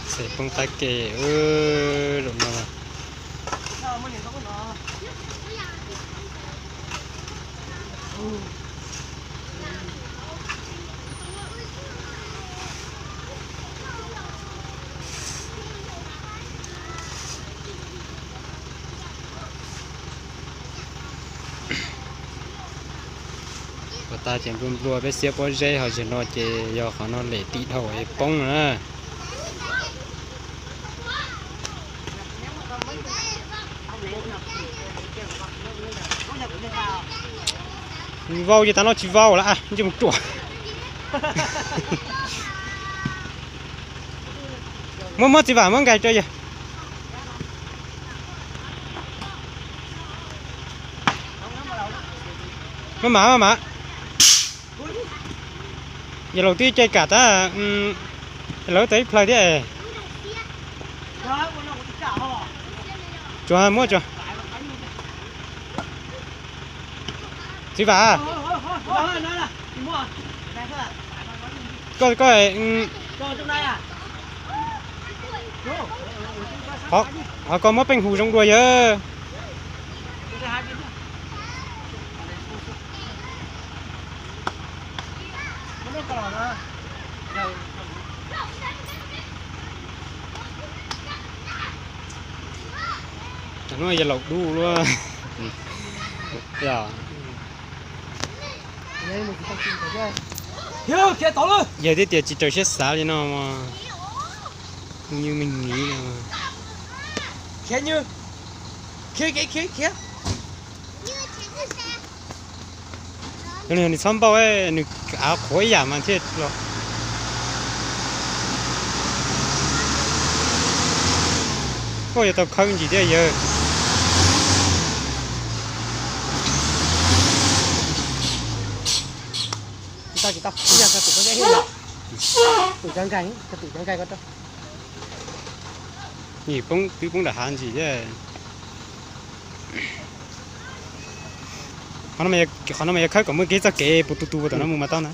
Txawm poob qab ke, zaum no. Ua tag ces nplua nplua peb xiab pob zeb ho zaum no ces yog qhov no lem tim dhau es poob no na. Vau ces tav no tsis vau lawm, ntsej muag ruam. Muab muab txiv vam muab nkais rau yawg. Maj mam, maj mam. Yawg laus twb caij kam tab, lawv tau ib plhaw thiab. Tsuas muab tsuas. Txiv vam, koj, koj, qhov, qhov koj muab peej hu zoo dua yawg. Tam no yawg laus dub luaj. Yawg thiaj tias tsis raws siab xav li no mas, nws me nyiv no. Yog nws txhob npauj, nws av qhuav ib yam mas thiaj los. Koj yuav tau khawb ntsis thiab yawg. Twb poob nram hav ntsis thiab. Qhov no mas yog khawb kom muaj kev txoj kev puas tu tu tom no mus mas tau na.